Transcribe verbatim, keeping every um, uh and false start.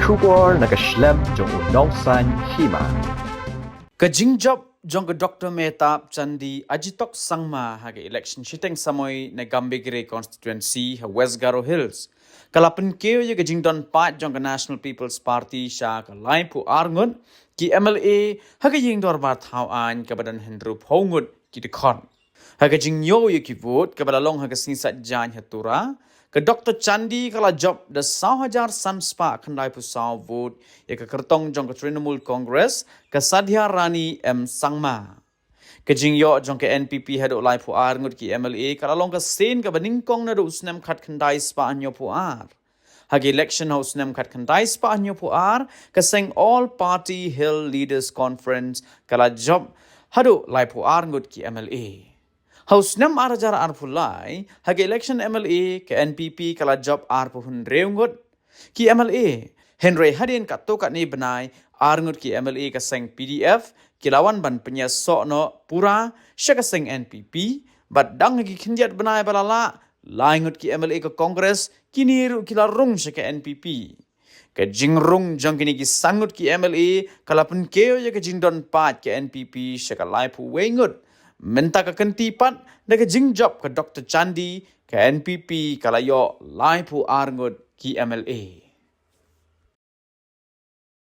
Khubor na ka shlem jong u nongsaiñ hima. Ka jingjop jong ka Doctor Mehtab Chandee Agitok Sangma ha ka election shiteng samoi na Gambegre constituency ha West Garo Hills ka la pynkiew ïa ka jingdon paid jong ka National People's Party sha ka laiphew ar ngut ki M L A ha ka ïing dorbar thaw aiñ kaba don hynriewphew ngut ki dkhot. Ha ka jingïoh ïa ki vote kaba la long ha ka sngi Saitjaiñ ha Tura, ka Doctor Chandee ka la jop da saw hajar san spah khyndaiphew saw vote ïa ka kyrtong jong ka Trinamool Congress, ka Sadhya Rani M Sangma. Ka jingïoh jong ka N P P haduh laiphew ar ngut ki M L A ka la long ka sien kaba nyngkong naduh u snem khatkhyndai spah hynñiewphew ar. Ha ka election ha u snem khatkhyndai spah hynñiewphew ar, ka seng All Party Hill Leaders Conference ka la jop haduh laiphew ar ngut ki M L A. Ha u snem ar hajar arphew lai, ha ka election M L A ka N P P ka la jop arphew hynriew ngut ki M L A. Hynrei hadien katto katne bnai, ar ngut ki M L A ka seng P D F ki la wan ban pynïasoh noh pura sha ka seng N P P, bad dang ha ki khyndiat bnai ba la lah, lai ngut ki M L A ka Congress kine ruh ki la rung sha ka N P P. Ka jingrung jong kine ki san ngut ki M L A ka la pynkiew ïa ka jingdon paid ka N P P sha ka laiphew wei ngut. Mynta ka kynti pat da ka jingjop ka Doctor Chandee, ka N P P ka la ïoh laiphew ar ngut ki M L A.